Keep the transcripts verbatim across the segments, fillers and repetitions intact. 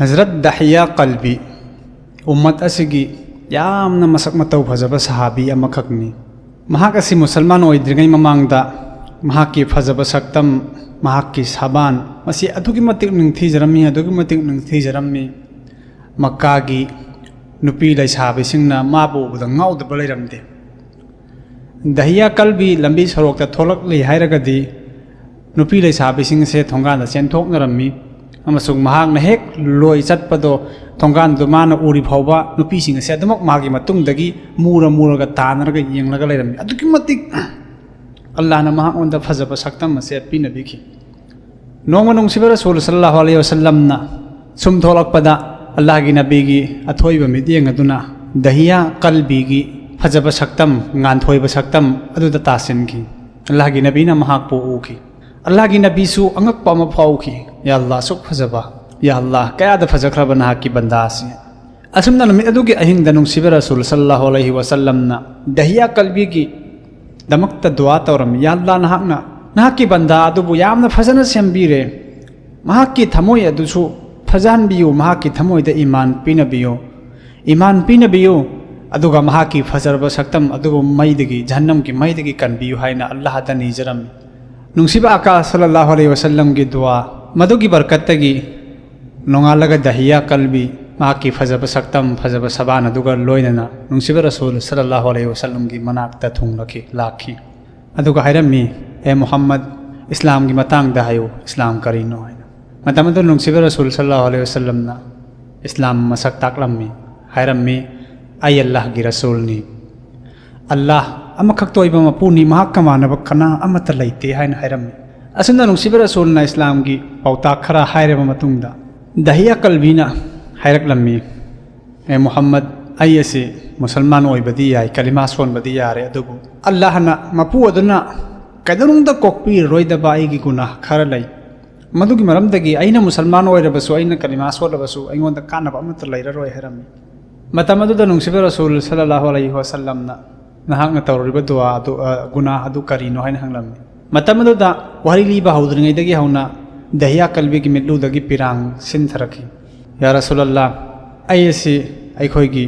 ꯍꯖꯔꯠ ꯗꯍꯤꯌꯥ ꯀꯜꯕꯤ ꯎꯝꯃꯠ ꯑꯁꯤꯒꯤ ꯌꯥꯝꯅ ꯃꯁꯛ ꯃꯇꯧ ꯐꯖꯕ ꯁꯍꯥꯕꯤ ꯑꯃꯈꯛꯅꯤ꯫ ꯃꯍꯥꯛ ꯑꯁꯤ ꯃꯨꯁꯜꯃꯥꯟ ꯑꯣꯏꯗ꯭ꯔꯤꯉꯩ ꯃꯃꯥꯡꯗ ꯃꯍꯥꯛꯀꯤ ꯐꯖꯕ ꯁꯛꯇꯝ, ꯃꯍꯥꯛꯀꯤ ꯁꯥꯕꯥꯟ, ꯃꯁꯤ ꯑꯗꯨꯛꯀꯤ ꯃꯇꯤꯛ ꯅꯤꯡꯊꯤꯖꯔꯝꯃꯤ, ꯑꯗꯨꯛꯀꯤ ꯃꯇꯤꯛ ꯅꯤꯡꯊꯤꯖꯔꯝꯃꯤ꯫ ꯃꯛꯀꯥꯒꯤ ꯅꯨꯄꯤ ꯂꯩꯁꯥꯕꯤꯁꯤꯡꯅ ꯃꯥꯕꯨ ꯎꯕꯗ ꯉꯥꯎꯗꯕ ꯂꯩꯔꯝꯗꯦ꯫ ꯗꯍꯤꯌꯥ ꯀꯜꯕꯤ ꯂꯝꯕꯤ ꯁꯣꯔꯣꯛꯇ ꯊꯣꯛꯂꯛꯂꯤ ꯍꯥꯏꯔꯒꯗꯤ ꯅꯨꯄꯤ ꯂꯩꯁꯥꯕꯤꯁꯤꯡꯁꯦ ꯊꯣꯡꯒꯥꯟꯗ ꯆꯦꯟꯊꯣꯛꯅꯔꯝꯃꯤ, ꯑꯃꯁꯨꯡ ꯃꯍꯥꯛꯅ ꯍꯦꯛ ꯂꯣꯏ ꯆꯠꯄꯗꯣ, ꯊꯣꯡꯒꯥꯟꯗꯨ ꯃꯥꯅ ꯎꯔꯤ ꯐꯥꯎꯕ ꯅꯨꯄꯤꯁꯤꯡ ꯑꯁꯦ ꯑꯗꯨꯃꯛ ꯃꯥꯒꯤ ꯃꯇꯨꯡꯗꯒꯤ ꯃꯨꯔ ꯃꯨꯔꯒ ꯇꯥꯟꯅꯔꯒ ꯌꯦꯡꯂꯒ ꯂꯩꯔꯝꯃꯤ꯫ ꯑꯗꯨꯛꯀꯤ ꯃꯇꯤꯛ ꯑꯜꯂꯥꯍꯅ ꯃꯉꯣꯟꯗ ꯐꯖꯕ ꯁꯛꯇꯝ ꯑꯁꯦ ꯄꯤꯅꯕꯤꯈꯤ꯫ ꯅꯣꯡꯃ ꯅꯨꯡꯁꯤꯕ ꯔꯁꯨꯜ ꯁꯜꯂꯜꯂꯥꯍꯨ ꯑꯂꯩꯍꯤ ꯋꯁꯜꯂꯝꯅ ꯁꯨꯝ ꯊꯣꯛꯂꯛꯄꯗ, ꯑꯜꯂꯥꯍꯒꯤ ꯅꯕꯤꯒꯤ ꯑꯊꯣꯏꯕ ꯃꯤꯠꯌꯦꯡ ꯑꯗꯨꯅ ꯗꯍꯤꯌꯥ ꯀꯜꯕꯤꯒꯤ ꯐꯖꯕ ꯁꯛꯇꯝ, ꯉꯥꯟꯊꯣꯏꯕ ꯁꯛꯇꯝ ꯑꯗꯨꯗ ꯇꯥꯁꯤꯟꯈꯤ꯫ ꯑꯜꯂꯥꯍꯒꯤ ꯅꯕꯤꯅ ꯃꯍꯥꯛꯄꯨ ꯎꯈꯤ꯫ ꯑꯜꯂꯥꯍꯒꯤ ꯅꯕꯤꯁꯨ ꯑꯉꯛꯄ ꯑꯃ ꯐꯥꯎꯈꯤ꯫ "ꯌꯥ ꯑꯜꯂꯥꯍ, ꯑꯁꯨꯛ ꯐꯖꯕ! ꯌꯥ ꯑꯜꯂꯥꯍ, ꯀꯌꯥꯗ ꯐꯖꯈ꯭ꯔꯕ ꯅꯍꯥꯛꯀꯤ ꯕꯟꯗꯥ ꯑꯁꯤ!" ꯑꯁꯨꯝꯅ ꯅꯨꯃꯤꯠ ꯑꯗꯨꯒꯤ ꯑꯍꯤꯡꯗ ꯅꯨꯡꯁꯤꯕ ꯔꯁꯨꯜ ꯁꯜꯂꯜꯂꯥꯍꯨ ꯑꯂꯩꯍꯤ ꯋꯁꯜꯂꯝꯅ ꯗꯍꯤꯌꯥ ꯀꯜꯕꯤꯒꯤ ꯗꯃꯛꯇ ꯗꯨꯋꯥ ꯇꯧꯔꯝꯃꯤ, "ꯌꯥ ꯑꯜꯂꯥꯍ, ꯅꯍꯥꯛꯅ ꯅꯍꯥꯛꯀꯤ ꯕꯟꯗꯥ ꯑꯗꯨꯕꯨ ꯌꯥꯝꯅ ꯐꯖꯅ ꯁꯦꯝꯕꯤꯔꯦ꯫ ꯃꯍꯥꯛꯀꯤ ꯊꯃꯣꯏ ꯑꯗꯨꯁꯨ ꯐꯖꯍꯟꯕꯤꯌꯨ, ꯃꯍꯥꯛꯀꯤ ꯊꯃꯣꯏꯗ ꯏꯃꯥꯟ ꯄꯤꯅꯕꯤꯌꯨ, ꯏꯃꯥꯟ ꯄꯤꯅꯕꯤꯌꯨ, ꯑꯗꯨꯒ ꯃꯍꯥꯛꯀꯤ ꯐꯖꯔꯕ ꯁꯛꯇꯝ ꯑꯗꯨꯕꯨ ꯃꯩꯗꯒꯤ, ꯖꯍꯟꯅꯝꯒꯤ ꯃꯩꯗꯒꯤ ꯀꯟꯕꯤꯌꯨ" ꯍꯥꯏꯅ ꯑꯜꯂꯥꯍꯗ ꯅꯤꯖꯔꯝꯃꯤ꯫ ꯅꯨꯡꯁꯤꯕ ꯑꯀꯥ ꯁꯜꯂꯜꯂꯥꯍꯨ ꯑꯂꯩꯍꯤ ꯋꯁꯜꯂꯝꯒꯤ ꯗꯨꯋꯥ, ꯃꯗꯨꯒꯤ ꯕꯔꯀꯠꯇꯒꯤ ꯅꯣꯡꯉꯥꯜꯂꯒ ꯗꯍꯤꯌꯥ ꯀꯜꯕꯤ ꯃꯍꯥꯛꯀꯤ ꯐꯖꯕ ꯁꯛꯇꯝ, ꯐꯖꯕ ꯁꯕꯥꯟ ꯑꯗꯨꯒ ꯂꯣꯏꯅꯅ ꯅꯨꯡꯁꯤꯕ ꯔꯁꯨꯜ ꯁꯜꯂꯜꯂꯥꯍꯨ ꯑꯂꯩꯍꯤ ꯋꯁꯜꯂꯝꯒꯤ ꯃꯅꯥꯛꯇ ꯊꯨꯡꯂꯛꯈꯤ, ꯂꯥꯛꯈꯤ꯫ ꯑꯗꯨꯒ ꯍꯥꯏꯔꯝꯃꯤ, "ꯑꯦ ꯃꯨꯍꯝꯃꯗ, ꯏꯁꯂꯥꯝꯒꯤ ꯃꯇꯥꯡꯗ ꯍꯥꯏꯌꯨ, ꯏꯁꯂꯥꯝ ꯀꯔꯤꯅꯣ?" ꯍꯥꯏꯅ꯫ ꯃꯇꯝ ꯑꯗꯨ ꯅꯨꯡꯁꯤꯕ ꯔꯁꯨꯜ ꯁꯜꯂꯜꯂꯥꯍꯨ ꯑꯂꯩꯍꯤ ꯋꯁꯜꯂꯝꯅ ꯏꯁꯂꯥꯝ ꯃꯁꯛ ꯇꯥꯛꯂꯝꯃꯤ, ꯍꯥꯏꯔꯝꯃꯤ, "ꯑꯩ ꯑꯜꯂꯥꯍꯒꯤ ꯔꯁꯨꯜꯅꯤ, ꯑꯜꯂꯥꯍ ꯑꯃꯈꯛꯇ ꯑꯣꯏꯕ ꯃꯄꯨꯅꯤ, ꯃꯍꯥꯛꯀ ꯃꯥꯟꯅꯕ ꯀꯅꯥ ꯑꯃꯠꯇ ꯂꯩꯇꯦ" ꯍꯥꯏꯅ ꯍꯥꯏꯔꯝꯃꯤ꯫ ꯑꯁꯨꯝꯅ ꯅꯨꯡꯁꯤꯕ ꯔꯁꯨꯜꯅ ꯏꯁꯂꯥꯝꯒꯤ ꯄꯥꯎꯇꯥꯛ ꯈꯔ ꯍꯥꯏꯔꯕ ꯃꯇꯨꯡꯗ, ꯗꯍꯤꯌꯥ ꯀꯜꯕꯤꯅ ꯍꯥꯏꯔꯛꯂꯝꯃꯤ, "ꯑꯦ ꯃꯨꯍꯝꯃꯗ, ꯑꯩ ꯑꯁꯤ ꯃꯨꯁꯜꯃꯥꯟ ꯑꯣꯏꯕꯗꯤ ꯌꯥꯏ, ꯀꯂꯤꯃꯥ ꯁꯣꯟꯕꯗꯤ ꯌꯥꯔꯦ, ꯑꯗꯨꯕꯨ ꯑꯜꯂꯥꯍꯅ, ꯃꯄꯨ ꯑꯗꯨꯅ ꯀꯩꯗꯧꯅꯨꯡꯗ ꯀꯣꯛꯄꯤꯔꯔꯣꯏꯗꯕ ꯑꯩꯒꯤ ꯒꯨꯅꯥꯍ ꯈꯔ ꯂꯩ꯫ ꯃꯗꯨꯒꯤ ꯃꯔꯝꯗꯒꯤ ꯑꯩꯅ ꯃꯨꯁꯜꯃꯥꯟ ꯑꯣꯏꯔꯕꯁꯨ, ꯑꯩꯅ ꯀꯂꯤꯃꯥ ꯁꯣꯜꯂꯕꯁꯨ ꯑꯩꯉꯣꯟꯗ ꯀꯥꯟꯅꯕ ꯑꯃꯠꯇ ꯂꯩꯔꯔꯣꯏ" ꯍꯥꯏꯔꯝꯃꯤ꯫ ꯃꯇꯝ ꯑꯗꯨꯗ ꯅꯨꯡꯁꯤꯕ ꯔꯁꯨꯜ ꯁꯜꯂꯜꯂꯥꯍꯨ ꯑꯂꯩꯍꯤ ꯋꯁꯜꯂꯝꯅ, "ꯅꯍꯥꯛꯅ ꯇꯧꯔꯤꯕ ꯗꯨꯋꯥ ꯑꯗꯨ, ꯑ, ꯒꯨꯅꯥꯍ ꯑꯗꯨ ꯀꯔꯤꯅꯣ?" ꯍꯥꯏꯅ ꯍꯪꯂꯝꯃꯤ꯫ ꯃꯇꯝ ꯑꯗꯨꯗ ꯋꯥꯔꯤ ꯂꯤꯕ ꯍꯧꯗ꯭ꯔꯤꯉꯩꯗꯒꯤ ꯍꯧꯅ ꯗꯍꯤꯌꯥ ꯀꯜꯕꯤꯒꯤ ꯃꯤꯠꯂꯨꯗꯒꯤ ꯄꯤꯔꯥꯡ ꯁꯤꯟꯊꯔꯛꯈꯤ꯫ "ꯌꯥ ꯔꯁꯨꯂꯜꯂꯥ, ꯑꯩ ꯑꯁꯤ ꯑꯩꯈꯣꯏꯒꯤ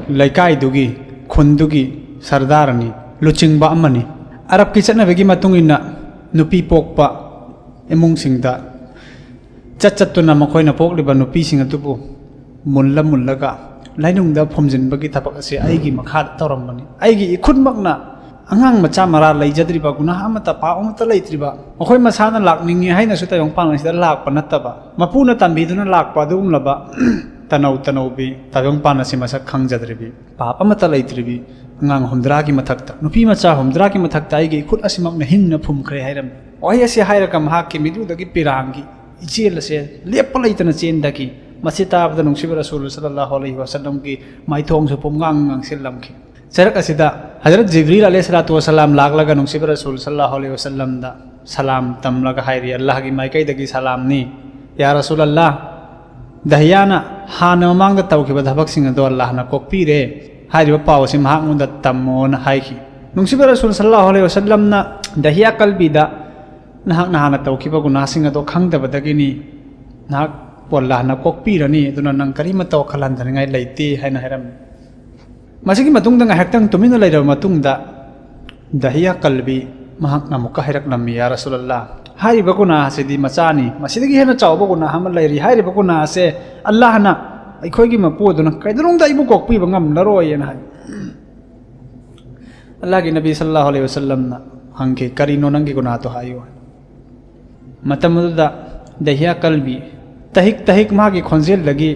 ꯂꯩꯀꯥꯏꯗꯨꯒꯤ, ꯈꯨꯟꯗꯨꯒꯤ ꯁꯔꯗꯥꯔꯅꯤ, ꯂꯨꯆꯤꯡꯕ ꯑꯃꯅꯤ꯫ ꯑꯔꯕꯀꯤ ꯆꯠꯅꯕꯤꯒꯤ ꯃꯇꯨꯡ ꯏꯟꯅ ꯅꯨꯄꯤ ꯄꯣꯛꯄ ꯏꯃꯨꯡꯁꯤꯡꯗ ꯆꯠ ꯆꯠꯇꯨꯅ ꯃꯈꯣꯏꯅ ꯄꯣꯛꯂꯤꯕ ꯅꯨꯄꯤꯁꯤꯡ ꯑꯗꯨꯕꯨ ꯃꯨꯜꯂ ꯃꯨꯜꯂꯒ ꯂꯥꯏꯅꯨꯡꯗ ꯐꯨꯝꯖꯤꯟꯕꯒꯤ ꯊꯕꯛ ꯑꯁꯤ ꯑꯩꯒꯤ ꯃꯈꯥꯗ ꯇꯧꯔꯝꯕꯅꯤ꯫ ꯑꯩꯒꯤ ꯏꯈꯨꯠꯃꯛꯅ ꯑꯉꯥꯡ ꯃꯆꯥ ꯃꯔꯥ ꯂꯩꯖꯗ꯭ꯔꯤꯕ, ꯒꯨꯅꯥꯍ ꯑꯃꯠꯇ, ꯄꯥꯞ ꯑꯃꯠꯇ ꯂꯩꯇ꯭ꯔꯤꯕ, ꯃꯈꯣꯏ ꯃꯁꯥꯅ ꯂꯥꯛꯅꯤꯡꯉꯤ ꯍꯥꯏꯅꯁꯨ ꯇꯥꯏꯕꯪ ꯄꯥꯟ ꯑꯁꯤꯗ ꯂꯥꯛꯄ ꯅꯠꯇꯕ, ꯃꯄꯨꯅ ꯇꯝꯕꯤꯗꯨꯅ ꯂꯥꯛꯄ ꯑꯗꯨꯒꯨꯝꯂꯕ ꯇꯅꯧ ꯇꯅꯧꯕꯤ, ꯇꯥꯏꯕꯪ ꯄꯥꯟ ꯑꯁꯤ ꯃꯁꯛ ꯈꯪꯖꯗ꯭ꯔꯤꯕꯤ, ꯄꯥꯞ ꯑꯃꯠꯇ ꯂꯩꯇ꯭ꯔꯤꯕꯤ ꯑꯉꯥꯡ ꯍꯨꯝꯗ꯭ꯔꯥꯒꯤ ꯃꯊꯛꯇ, ꯅꯨꯄꯤ ꯃꯆꯥ ꯍꯨꯝꯗ꯭ꯔꯥꯒꯤ ꯃꯊꯛꯇ ꯑꯩꯒꯤ ꯏꯈꯨꯠ ꯑꯁꯤꯃꯛꯅ ꯍꯤꯡꯅ ꯐꯨꯝꯈ꯭ꯔꯦ" ꯍꯥꯏꯔꯝꯃꯤ꯫ ꯋꯥꯍꯩ ꯑꯁꯤ ꯍꯥꯏꯔꯒ ꯃꯍꯥꯛꯀꯤ ꯃꯤꯠꯂꯨꯗꯒꯤ ꯄꯤꯔꯥꯡꯒꯤ ꯏꯆꯦꯜ ꯑꯁꯦ ꯂꯦꯞꯄ ꯂꯩꯇꯅ ꯆꯦꯟꯊꯈꯤ꯫ ꯃꯁꯤ ꯇꯥꯕꯗ ꯅꯨꯡꯁꯤꯕ ꯔꯁꯨꯜ ꯁꯜꯂꯜꯂꯥꯍꯨ ꯑꯂꯩꯍꯤ ꯋꯥꯁꯜꯂꯝꯒꯤ ꯃꯥꯏꯊꯣꯡꯁꯨ ꯄꯨꯝꯉꯥꯡ ꯉꯥꯡꯁꯤꯜꯂꯝꯈꯤ꯫ ꯆꯔꯛ ꯑꯁꯤꯗ ꯍꯖꯔꯠ ꯖꯤꯕ꯭ꯔꯤꯜ ꯑꯂꯩꯍꯤ ꯁꯂꯥꯇꯨ ꯋꯥꯁꯂꯥꯝ ꯂꯥꯛꯂꯒ ꯅꯨꯡꯁꯤꯕ ꯔꯁꯨꯜ ꯁꯜꯂꯜꯂꯥꯍꯨ ꯑꯂꯩꯍꯤ ꯋꯥꯁꯜꯂꯝꯗ ꯁꯂꯥꯝ ꯇꯝꯂꯒ ꯍꯥꯏꯔꯤ, "ꯑꯜꯂꯥꯍꯒꯤ ꯃꯥꯏꯀꯩꯗꯒꯤ ꯁꯂꯥꯝꯅꯤ꯫ ꯌꯥ ꯔꯁꯨꯜ ꯑꯜꯂꯥꯍ, ꯗꯍꯤꯌꯥꯅ ꯍꯥꯟꯅ ꯃꯃꯥꯡꯗ ꯇꯧꯈꯤꯕ ꯊꯕꯛꯁꯤꯡ ꯑꯗꯣ ꯑꯜꯂꯥꯍꯅ ꯀꯣꯛꯄꯤꯔꯦ꯫ ꯍꯥꯏꯔꯤꯕ ꯄꯥꯎ ꯑꯁꯤ ꯃꯍꯥꯛꯉꯣꯟꯗ ꯇꯝꯃꯣꯅ" ꯍꯥꯏꯈꯤ꯫ ꯅꯨꯡꯁꯤꯕ ꯔꯁꯨꯜ ꯁꯜꯂꯜꯂꯥꯍꯨ ꯑꯂꯩꯍꯤ ꯋꯥꯁꯜꯂꯝꯅ ꯗꯍꯤꯌꯥ ꯀꯜꯕꯤꯗ "ꯅꯍꯥꯛꯅ ꯍꯥꯟꯅ ꯇꯧꯈꯤꯕ ꯒꯨꯅꯥꯁꯤꯡ ꯑꯗꯣ ꯈꯪꯗꯕꯗꯒꯤꯅꯤ, ꯅꯍꯥꯛꯄꯨ ꯑꯜꯂꯥꯍꯅ ꯀꯣꯛꯄꯤꯔꯅꯤ, ꯑꯗꯨꯅ ꯅꯪ ꯀꯔꯤꯃꯠꯇ ꯋꯥꯈꯜ ꯍꯟꯊꯅꯤꯡꯉꯥꯏ ꯂꯩꯇꯦ" ꯍꯥꯏꯅ ꯍꯥꯏꯔꯝꯃꯤ꯫ ꯃꯁꯤꯒꯤ ꯃꯇꯨꯡꯗ ꯉꯥꯏꯍꯥꯛꯇꯪ ꯇꯨꯃꯤꯟꯅ ꯂꯩꯔꯕ ꯃꯇꯨꯡꯗ ꯗꯍꯤꯌꯥ ꯀꯜꯕꯤ ꯃꯍꯥꯛꯅ ꯑꯃꯨꯛꯀ ꯍꯥꯏꯔꯛꯂꯝꯃꯤ, "ꯌꯥ ꯔꯁꯨꯂꯜꯂꯥ, ꯍꯥꯏꯔꯤꯕ ꯒꯨꯅꯥ ꯑꯁꯤꯗꯤ ꯃꯆꯥꯅꯤ, ꯃꯁꯤꯗꯒꯤ ꯍꯦꯟꯅ ꯆꯥꯎꯕ ꯒꯨꯅꯥ ꯑꯃ ꯂꯩꯔꯤ꯫ ꯍꯥꯏꯔꯤꯕ ꯒꯨꯅꯥ ꯑꯁꯦ ꯑꯜꯂꯥꯍꯅ ꯑꯩꯈꯣꯏꯒꯤ ꯃꯄꯨ ꯑꯗꯨꯅ ꯀꯩꯗꯧꯅꯨꯡꯗ ꯑꯩꯕꯨ ꯀꯣꯛꯄꯤꯕ ꯉꯝꯂꯔꯣꯏꯅ" ꯍꯥꯏ꯫ ꯑꯜꯂꯥꯍꯒꯤ ꯅꯕꯤ ꯁꯜꯂꯜꯂꯥꯍꯨ ꯑꯂꯩꯍꯤ ꯋꯥꯁꯜꯂꯝꯅ ꯍꯪꯈꯤ, "ꯀꯔꯤꯅꯣ ꯅꯪꯒꯤ ꯒꯨꯅꯥꯗꯣ ꯍꯥꯏꯌꯨ"꯫ ꯃꯇꯝ ꯑꯗꯨꯗ ꯗꯍꯤꯌꯥ ꯀꯜꯕꯤ ꯇꯍꯤꯛ ꯇꯍꯤꯛ ꯃꯥꯒꯤ ꯈꯣꯟꯖꯦꯜꯗꯒꯤ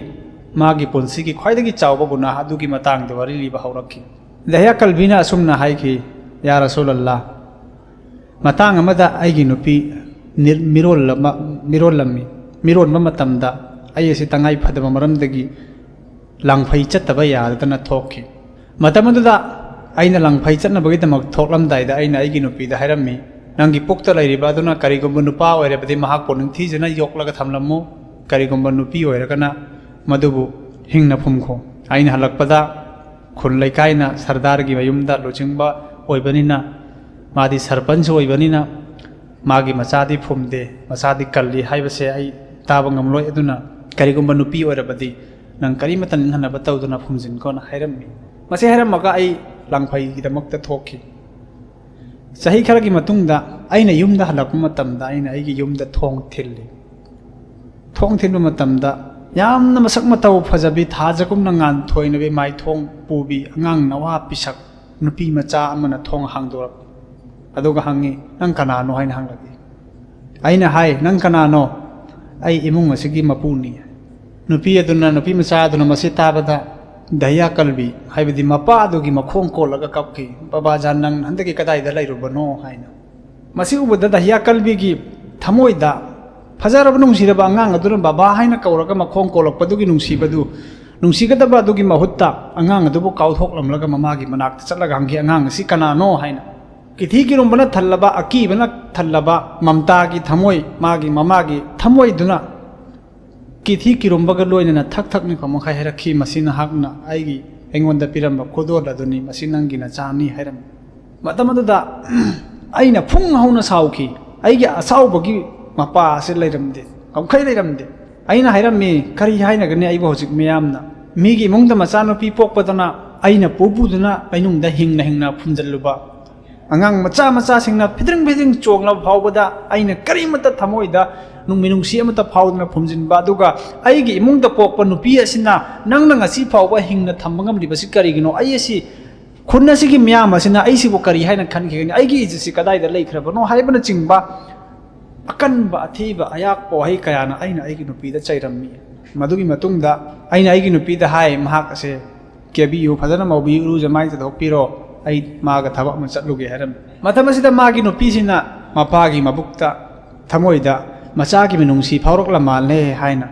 ꯃꯥꯒꯤ ꯄꯨꯟꯁꯤꯒꯤ ꯈ꯭ꯋꯥꯏꯗꯒꯤ ꯆꯥꯎꯕ ꯒꯨꯅꯥ ꯑꯗꯨꯒꯤ ꯃꯇꯥꯡꯗ ꯋꯥꯔꯤ ꯂꯤꯕ ꯍꯧꯔꯛꯈꯤ꯫ ꯗꯍꯤꯌꯥ ꯀꯜꯕꯤꯅ ꯑꯁꯨꯝꯅ ꯍꯥꯏꯈꯤ, "ꯌꯥ ꯔꯁꯨꯂꯜꯂꯥ, ꯃꯇꯥꯡ ꯑꯃꯗ ꯑꯩꯒꯤ ꯅꯨꯄꯤ ꯅꯤꯔ-, ꯃꯤꯔꯣꯜꯂꯝ-, ꯃꯤꯔꯣꯜꯂꯝꯃꯤ꯫ ꯃꯤꯔꯣꯟꯕ ꯃꯇꯝꯗ ꯑꯩ ꯑꯁꯤ ꯇꯉꯥꯏ ꯐꯗꯕ ꯃꯔꯝꯗꯒꯤ ꯂꯥꯡꯐꯩ ꯆꯠꯇꯕ ꯌꯥꯗꯗꯅ ꯊꯣꯛꯈꯤ꯫ ꯃꯇꯝ ꯑꯗꯨꯗ ꯑꯩꯅ ꯂꯥꯡꯐꯩ ꯆꯠꯅꯕꯒꯤꯗꯃꯛ ꯊꯣꯛꯂꯝꯗꯥꯏꯗ ꯑꯩꯅ ꯑꯩꯒꯤ ꯅꯨꯄꯤꯗ ꯍꯥꯏꯔꯝꯃꯤ, 'ꯅꯪꯒꯤ ꯄꯨꯛꯇ ꯂꯩꯔꯤꯕ ꯑꯗꯨꯅ ꯀꯔꯤꯒꯨꯝꯕ ꯅꯨꯄꯥ ꯑꯣꯏꯔꯕꯗꯤ ꯃꯍꯥꯛꯄꯨ ꯅꯤꯡꯊꯤꯖꯅ ꯌꯣꯛꯂꯒ ꯊꯝꯂꯝꯃꯨ, ꯀꯔꯤꯒꯨꯝꯕ ꯅꯨꯄꯤ ꯑꯣꯏꯔꯒꯅ ꯃꯗꯨꯕꯨ ꯍꯤꯡꯅ ꯐꯨꯝꯈꯣ꯫ ꯑꯩꯅ ꯍꯜꯂꯛꯄꯗ ꯈꯨꯜ ꯂꯩꯀꯥꯏꯅ ꯁꯔꯗꯥꯔꯒꯤ ꯃꯌꯨꯝꯗ ꯂꯨꯆꯤꯡꯕ ꯑꯣꯏꯕꯅꯤꯅ, ꯃꯥꯗꯤ ꯁꯔꯄꯟꯁ ꯑꯣꯏꯕꯅꯤꯅ, ꯃꯥꯒꯤ ꯃꯆꯥꯗꯤ ꯐꯨꯝꯗꯦ, ꯃꯆꯥꯗꯤ ꯀꯜꯂꯤ ꯍꯥꯏꯕꯁꯦ ꯑꯩ ꯇꯥꯕ ꯉꯝꯂꯣꯏ꯫ ꯑꯗꯨꯅ ꯀꯔꯤꯒꯨꯝꯕ ꯅꯨꯄꯤ ꯑꯣꯏꯔꯕꯗꯤ ꯅꯪ ꯀꯔꯤꯃꯠꯇ ꯅꯤꯡꯍꯟꯅꯕ ꯇꯧꯗꯅ ꯐꯨꯝꯖꯤꯟꯈꯣꯅ ꯍꯥꯏꯔꯝꯃꯤ꯫ ꯃꯁꯤ ꯍꯥꯏꯔꯝꯃꯒ ꯑꯩ ꯂꯥꯡꯐꯩꯒꯤꯗꯃꯛꯇ ꯊꯣꯛꯈꯤ꯫ ꯆꯍꯤ ꯈꯔꯒꯤ ꯃꯇꯨꯡꯗ ꯑꯩꯅ ꯌꯨꯝꯗ ꯍꯜꯂꯛꯄ ꯃꯇꯝꯗ ꯑꯩꯅ ꯑꯩꯒꯤ ꯌꯨꯝꯗ ꯊꯣꯡ ꯊꯤꯜꯂꯤ꯫ ꯊꯣꯡ ꯊꯤꯟꯕ ꯃꯇꯝꯗ ꯌꯥꯝꯅ ꯃꯁꯛ ꯃꯇꯧ ꯐꯖꯕꯤ, ꯊꯥꯖꯒꯨꯝꯅ ꯉꯥꯟꯊꯣꯏꯅꯕꯤ, ꯃꯥꯏꯊꯣꯡ ꯄꯨꯕꯤ, ꯑꯉꯥꯡ ꯅꯋꯥ ꯄꯤꯁꯛ ꯅꯨꯄꯤ ꯃꯆꯥ ꯑꯃꯅ ꯊꯣꯡ ꯍꯥꯡꯗꯣꯔꯛꯏ꯫ ꯑꯗꯨꯒ ꯍꯪꯉꯤ, "ꯅꯪ ꯀꯅꯥꯅꯣ?" ꯍꯥꯏꯅ ꯍꯪꯂꯛꯏ꯫ ꯑꯩꯅ ꯍꯥꯏ, "ꯅꯪ ꯀꯅꯥꯅꯣ?" "ꯑꯩ ꯏꯃꯨꯡ ꯑꯁꯤꯒꯤ ꯃꯄꯨꯅꯤ"꯫ ꯅꯨꯄꯤ ꯑꯗꯨꯅ, ꯅꯨꯄꯤ ꯃꯆꯥ ꯑꯗꯨꯅ ꯃꯁꯤ ꯇꯥꯕꯗ ꯗꯥꯍꯤꯌꯥ ꯀꯜꯕꯤ, ꯍꯥꯏꯕꯗꯤ ꯃꯄꯥ ꯑꯗꯨꯒꯤ ꯃꯈꯣꯡ ꯀꯣꯜꯂꯒ ꯀꯞꯈꯤ, "ꯕꯕꯥ ꯖꯥꯟ, ꯅꯪ ꯍꯟꯗꯛꯀꯤ ꯀꯗꯥꯏꯗ ꯂꯩꯔꯨꯕꯅꯣ?" ꯍꯥꯏꯅ꯫ ꯃꯁꯤ ꯎꯕꯗ ꯗꯥꯍꯤꯌꯥ ꯀꯜꯕꯤꯒꯤ ꯊꯃꯣꯏꯗ ꯐꯖꯔꯕ ꯅꯨꯡꯁꯤꯔꯕ ꯑꯉꯥꯡ ꯑꯗꯨꯅ ꯕꯕꯥ ꯍꯥꯏꯅ ꯀꯧꯔꯒ ꯃꯈꯣꯡ ꯀꯣꯜꯂꯛꯄꯗꯨꯒꯤ ꯅꯨꯡꯁꯤꯕꯗꯨ, ꯅꯨꯡꯁꯤꯒꯗꯕ ꯑꯗꯨꯒꯤ ꯃꯍꯨꯠꯇ ꯑꯉꯥꯡ ꯑꯗꯨꯕꯨ ꯀꯥꯎꯊꯣꯛꯂꯝꯂꯒ ꯃꯃꯥꯒꯤ ꯃꯅꯥꯛꯇ ꯆꯠꯂꯒ ꯍꯪꯈꯤ, "ꯑꯉꯥꯡ ꯑꯁꯤ ꯀꯅꯥꯅꯣ?" ꯍꯥꯏꯅ꯫ ꯀꯤꯊꯤ ꯀꯤꯔꯨꯝꯕꯅ ꯊꯜꯂꯕ, ꯑꯀꯤꯕꯅ ꯊꯜꯂꯕ ꯃꯝꯇꯥꯒꯤ ꯊꯃꯣꯏ, ꯃꯥꯒꯤ ꯃꯃꯥꯒꯤ ꯊꯃꯣꯏꯗꯨꯅ ꯀꯤꯊꯤ ꯀꯤꯔꯨꯝꯕꯒ ꯂꯣꯏꯅꯅ ꯊꯛ ꯊꯛ ꯅꯤꯛꯄ ꯃꯈꯩ ꯍꯥꯏꯔꯛꯈꯤ, "ꯃꯁꯤ ꯅꯍꯥꯛꯅ ꯑꯩꯒꯤ, ꯑꯩꯉꯣꯟꯗ ꯄꯤꯔꯝꯕ ꯈꯨꯗꯣꯜ ꯑꯗꯨꯅꯤ, ꯃꯁꯤ ꯅꯪꯒꯤ ꯅꯆꯥꯅꯤ" ꯍꯥꯏꯔꯝꯃꯤ꯫ ꯃꯇꯝ ꯑꯗꯨꯗ ꯑꯩꯅ ꯐꯨꯡ ꯍꯧꯅ ꯁꯥꯎꯈꯤ꯫ ꯑꯩꯒꯤ ꯑꯁꯥꯎꯕꯒꯤ ꯃꯄꯥ ꯑꯁꯤ ꯂꯩꯔꯝꯗꯦ, ꯉꯝꯈꯩ ꯂꯩꯔꯝꯗꯦ꯫ ꯑꯩꯅ ꯍꯥꯏꯔꯝꯃꯤ, "ꯀꯔꯤ ꯍꯥꯏꯅꯒꯅꯤ ꯑꯩꯕꯨ ꯍꯧꯖꯤꯛ ꯃꯤꯌꯥꯝꯅ? ꯃꯤꯒꯤ ꯏꯃꯨꯡꯗ ꯃꯆꯥꯅꯨꯄꯤ ꯄꯣꯛꯄꯗꯅ ꯑꯩꯅ ꯄꯨ ꯄꯨꯗꯨꯅ ꯂꯩꯅꯨꯡꯗ ꯍꯤꯡꯅ ꯍꯤꯡꯅ ꯐꯨꯝꯖꯤꯜꯂꯨꯕ, ꯑꯉꯥꯡ ꯃꯆꯥ ꯃꯆꯥꯁꯤꯡꯅ ꯐꯤꯗ꯭ꯔꯤꯡ ꯐꯤꯗ꯭ꯔꯤꯡ ꯆꯣꯡꯂꯕ ꯐꯥꯎꯕꯗ ꯑꯩꯅ ꯀꯔꯤꯃꯠꯇ ꯊꯃꯣꯏꯗ ꯅꯨꯡꯃꯤ ꯅꯨꯡꯁꯤ ꯑꯃꯠꯇ ꯐꯥꯎꯗꯅ ꯐꯨꯝꯖꯤꯟꯕ, ꯑꯗꯨꯒ ꯑꯩꯒꯤ ꯏꯃꯨꯡꯗ ꯄꯣꯛꯄ ꯅꯨꯄꯤ ꯑꯁꯤꯅ ꯅꯪꯅ ꯉꯁꯤ ꯐꯥꯎꯕ ꯍꯤꯡꯅ ꯊꯝꯕ ꯉꯝꯂꯤꯕꯁꯤ ꯀꯔꯤꯒꯤꯅꯣ? ꯑꯩ ꯑꯁꯤ, ꯈꯨꯟ ꯑꯁꯤꯒꯤ ꯃꯤꯌꯥꯝ ꯑꯁꯤꯅ ꯑꯩꯁꯤꯕꯨ ꯀꯔꯤ ꯍꯥꯏꯅ ꯈꯟꯈꯤꯒꯅꯤ? ꯑꯩꯒꯤ ꯏꯖꯠꯁꯤ ꯀꯗꯥꯏꯗ ꯂꯩꯈ꯭ꯔꯕꯅꯣ?" ꯍꯥꯏꯕꯅꯆꯤꯡꯕ ꯑꯀꯟꯕ, ꯑꯊꯤꯕ, ꯑꯌꯥꯛꯄ ꯋꯥꯍꯩ ꯀꯌꯥꯅ ꯑꯩꯅ ꯑꯩꯒꯤ ꯅꯨꯄꯤꯗ ꯆꯩꯔꯝꯃꯤ꯫ ꯃꯗꯨꯒꯤ ꯃꯇꯨꯡꯗ ꯑꯩꯅ ꯑꯩꯒꯤ ꯅꯨꯄꯤꯗ ꯍꯥꯏ, "ꯃꯍꯥꯛ ꯑꯁꯦ ꯀꯦꯕꯤꯌꯨ, ꯐꯖꯅ ꯃꯧꯕꯤꯌꯨ, ꯏꯔꯨꯖ ꯃꯥꯏ ꯇꯥꯊꯣꯛꯄꯤꯔꯣ, ꯑꯩ ꯃꯥꯒ ꯊꯕꯛ ꯑꯃ ꯆꯠꯂꯨꯒꯦ" ꯍꯥꯏꯔꯝꯃꯤ꯫ ꯃꯇꯝ ꯑꯁꯤꯗ ꯃꯥꯒꯤ ꯅꯨꯄꯤꯁꯤꯅ ꯃꯄꯥꯒꯤ ꯃꯕꯨꯛꯇ, ꯊꯃꯣꯏꯗ ꯃꯆꯥꯒꯤ ꯃꯤꯅꯨꯡꯁꯤ ꯐꯥꯎꯔꯛꯂ ꯃꯥꯜꯂꯦ ꯍꯥꯏꯅ